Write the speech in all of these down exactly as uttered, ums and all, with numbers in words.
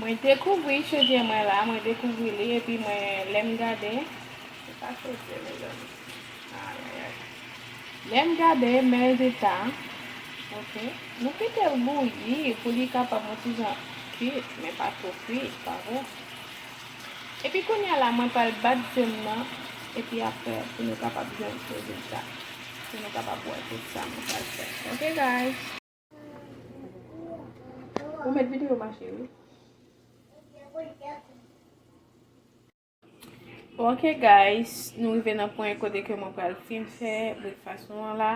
Mwen dekouvri chevye mwen la, mwen dekouvri li, epi mwen, lè m gade, se pa chevye, mezanmi. Ayayay. Lè m gade, men rezilta, ok, nou kite l bouyi pou li kapab yon ti jan kuit, men pa twò kuit, pa vre? Epi kounye a la, mwen pral bat ze m nan, epi apre, pou nou kapab jwenn rezilta. Pou nou kapab wè tout sa mwen pral fè. Ok, guys? Ou met videyo mache, wi. Ok, guys, nou rive nan pwen kote ke mwen pral fin fè breakfast nou an la.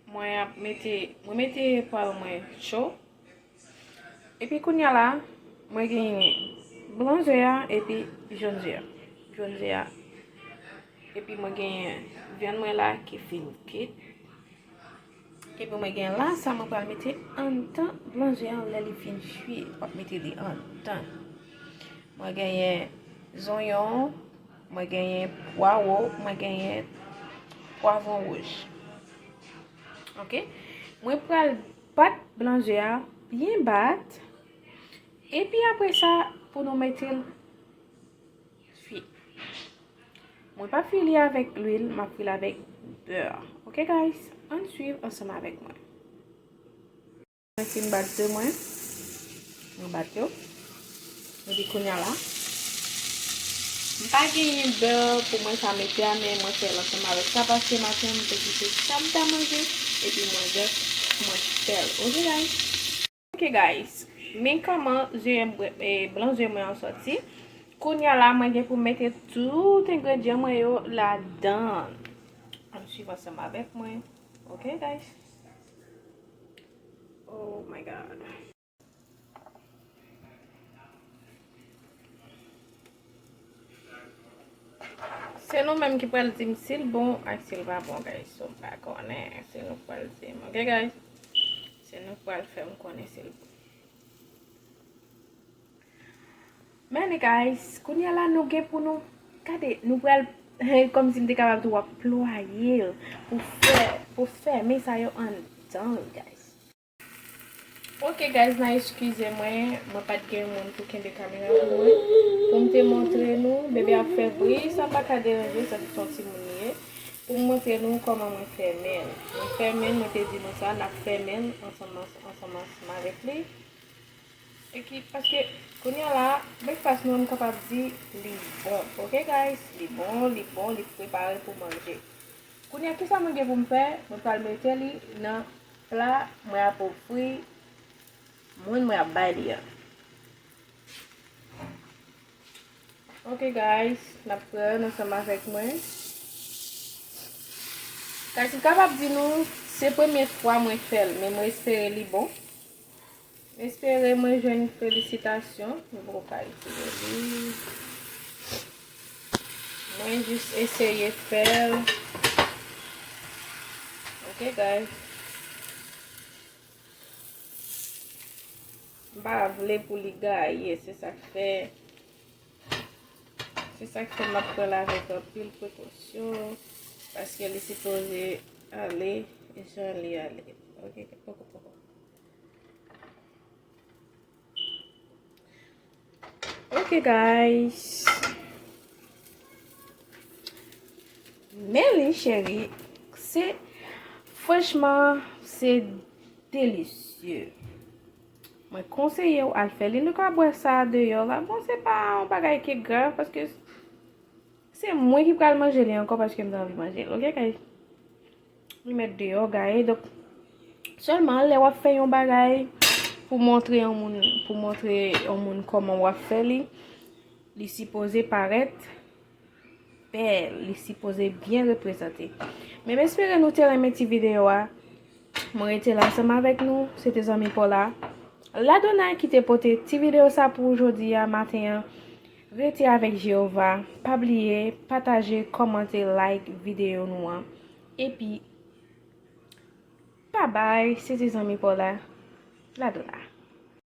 Mwen ap mete, mwen mete pwal mwen cho. Epi kounye a la, mwen genyen blan ze a epi jòn ze a. Jòn ze a. Epi mwen genyen vyann mwen la ki fin kuit. Epi mwen gen la, sa mwen pral mete anndan blan ze an lè li fin fwi. W ap mete li anndan. Mwen genyen zonyon, mwen genyen pwawo, mwen genyen pwavwon wouj. Ok? Mwen pral bat blan ze a byen bat. Epi apre sa, pou nou mete l fwi. Mwen pa fwi li avèk lwil, m ap fwi li avèk bè. Ok, guys? Ann swiv ansanm avèk mwen. Mwen fin bat ze mwen. Mwen bat yo. Epi kounye a la, m pa genyen bè pou mwen sa mete a, men mwen fè l ansanm avèk sa, paske maten an, m te kite sa m ta manje, epi mwen just, mwen fè l. Ok, guys? Ok, guys, men kòman ze, eh, blan ze mwen an sòti. Kounye a la, mwen gen pou mete tout engredyan mwen yo ladan. Ann swiv ansanm avèk mwen. Ok, guys? Oh my God. Se nou menm ki pral di m si l bon ak si l pa bon, guys. So, m pa konnen, se nou k pral di m. Ok, guys? Se nou k pral fè m konnen si l bon. Men, guys, kounye a la, nou gen pou nou, gade, nou pral, kòmsi m te kapab di w ap plwaye l pou fè, pou fèmen sa yo anndan l, guys. Ok, guys, n a eskize mwen, mwen pa t gen moun pou kenbe kamera pou mwen. Pou m te montre nou, bebe ap fè bri, sa pa ka deranje, sa se yon timoun li ye. Pou m montre nou kòman mwen fèmen l. Mwen fèmen l, mwen te di nou sa, n ap fèmen l ansanm, ansanm, ansanm avèk li. E ki, paske, kounye a la, breakfast nou an, m kapab di li bon. Ok, guys? Li bon, li bon, li prepare pou manje. Kounye a, kisa mwen gen pou m fè? Mwen pral mete li nan pla mwen ap ofri moun mwen ap bay li an. Ok, guys, n ap pran ansanm avèk mwen. Guys, m kapab di nou, se premye fwa mwen fè l, men mwen espere li bon. M espere mwen jwenn felisitasyon. Mwen poko ka retire li. Mwen jis eseye fè l. Ok, guys. M pa vle pou li gaye, se sa k fè, se sa k fè m ap pran l avèk anpil prekosyon, paske li sipoze ale jan li ale. Ok, poko, poko. Ok, guys. Men li, cheri, se, franchman, se delisye. Mwen konseye w al fè li. Nou ka bwè sa deyò la. Bon, se pa yon bagay ki grav, paske se mwen ki pral manje li ankò, paske m te anvi manje l. Ok, guys? Li mèt deyò, gaye. Donk, sèlman lè w ap fè yon bagay pou montre yon moun, pou montre yon moun kòman w ap fè li, li sipoze parèt bèl, li sipoze byen reprezante. Men m espere nou te renmen ti videyo a. Mwen rete la ansanm avèk nou, se te zanmi pa w la, Ladona, ki te pote ti videyo sa pou w jodi a maten an. Rete avèk Jewova. Pa bliye pataje, kòmante, like videyo nou an. Epi, babay, se te zanmi pa w la, Ladona.